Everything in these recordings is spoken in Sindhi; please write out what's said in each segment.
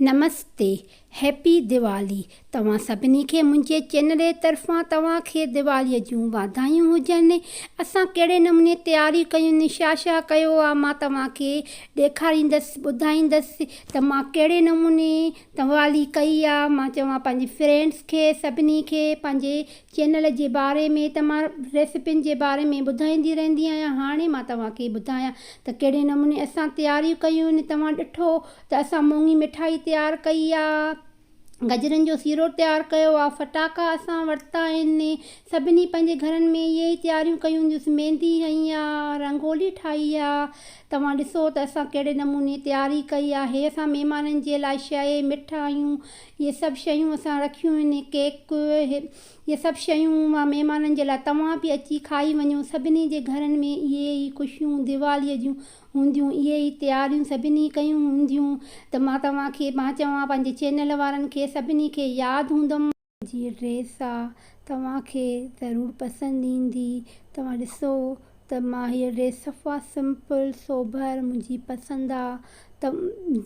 نمستي هيپي ديوالي توهان سڀني کي منهنجي چينل جي طرفان توهان کي ديوالي جون واڌايون هجن اسان ڪهڙي نموني تياري ڪيون ڇا ڇا ڪيو آ مان توهان کي ڏيکاريندس ٻڌائيندس ته مان ڪهڙي نموني دوالي ڪئي آ مان چوان پنهنجي فرينڊس کي سڀني کي پنهنجي چينل جي باري ۾ ته مان ريسپين جي باري ۾ ٻڌائيندي رهندي آهيان هاڻي مان توهان کي ٻڌايان ته ڪهڙي نموني اسان تياريون ڪيون آهن توهان ڏٺو ته اسان مونگي مٺائي تيار ڪئي آ گجرن جو سيرو تيار ڪيو آ ڦٽاڪا اسان ورتا آهن سڀني پنهنجي گهرن ۾ اهي ئي تياريون ڪيون هونديون ميندي هنئي آ رنگولي ٺاهي آ توهان ڏسو ته اسان ڪهڙي نموني تياري ڪئي آ هي اسان مهمانن جي لاء شيء مٺايون اهي سڀ شيون اسان رکيون آهن ڪيڪ اهي سڀ شيون مهمانن جي لاء توهان به اچي کائي وڃو سڀني جي گهرن ۾ اهي ئي خوشيون ديواليء جون هونديون اهي ئي تياريون سڀني ڪيون هونديون ته مان توهان کي مان چوان پنهنجي چينل وارن کي سڀني کي ياد هوندم. جي ڊريس آ توهان کي ضرور پسند ايندي توهان ڏسو ته مان هيء ڊريس صفا سمپل سوبر منهنجي پسند آ ته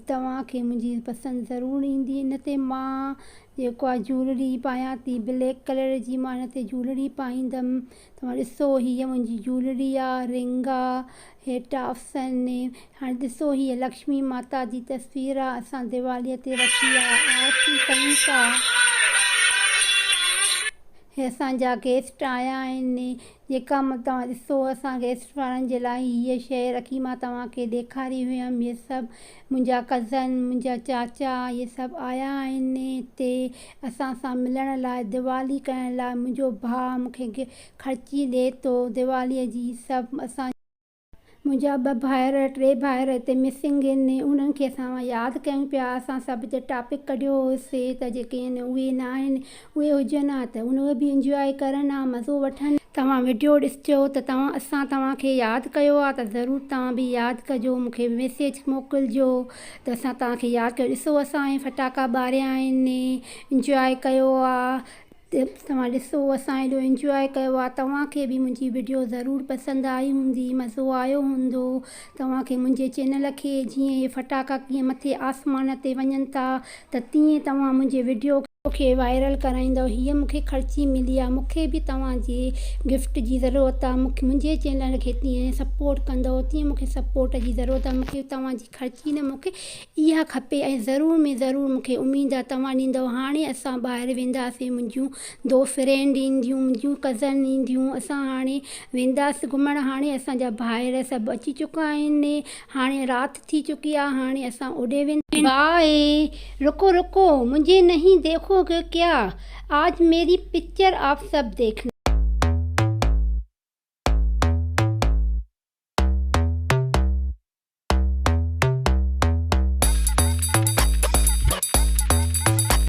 توهان کي منهنجي پسند ضرور ايندي ان تي مان جيڪو آ جولري پايان ٿي بليڪ ڪلر جي مان ان تي جولري پائيندم توهان ڏسو هيء منهنجي جولري آ رنگ آ هي ٽاپس آهن هاڻي ڏسو هيء لڪشمي ماتا جي تصوير آ اسان ديواليء تي رکي آ آرتي ڪيون ٿا. هي اسان جا گيسٽ آيا آهن جيڪا توهان ڏسو اسان گيسٽ وارن جي لاء هيء شيء رکي مان توهان کي ڏيکاري هيم هي سڀ منهنجا ڪزن منهنجا چاچا اهي سڀ آيا آهن هتي اسان سان ملڻ لاء ديوالي ڪرڻ لاء منهنجو ڀاء مون کي خرچي ڏئي ٿو ديواليء جي سڀ اسان منهنجا ٻه ڀائر ٽي ڀائر هتي مسنگ آهن انهن کي اسان ياد ڪيون پيا اسان سڀ هتي ٽاپڪ ڪڍيو هوسي ته جيڪي آهن اهي نه آهن اهي هجن ها ته اهي به انجواء ڪرن ها مزو وٺن. توهان وڊيو ڏسجو ته توهان اسان توهان کي ياد ڪيو آ ته ضرور توهان به ياد ڪجو مون کي ميسيج موڪلجو ته اسان توهان کي ياد ڪيو ڏسو اسان هي ڦٽاڪا ٻاريا آهن انجواء ڪيو آ توهان ڏسو اسان ايڏو انجواء ڪيو آ توهان کي به منهنجي وڊيو ضرور پسند آئي هوندي مزو آيو هوندو توهان کي منهنجي چينل کي جيئن هي ڦٽاڪا ڪيئن مٿي آسمان تي وڃن ٿا ته تيئن توهان منهنجي وڊيو کي وائرل ڪرائيندو هيء مون کي خرچي ملي آ مون کي به توهان جي گفٽ جي ضرورت آ مون کي منهنجي چينل کي تيئن سپورٽ ڪندو تيئن مون کي سپورٽ جي ضرورت آ مون کي توهان جي خرچي نه مون کي اها کپي ۽ ضرور ۾ ضرور مون کي اميد آ توهان ڏيندؤ هاڻي اسان ٻاهر وينداسين منهنجون دو فرينڊ اينديون منهنجون ڪزن اينديون اسان هاڻي وينداس گهمڻ هاڻي اسان جا ڀائر سڀ اچي چڪا آهن هاڻي رات ٿي چڪي آ هاڻي اسان اوڏي وينداسين. باء رڪو رڪو مجهي نهين ديکو گي ڪيا آج ميري پڪچر آپ سب ديکنا.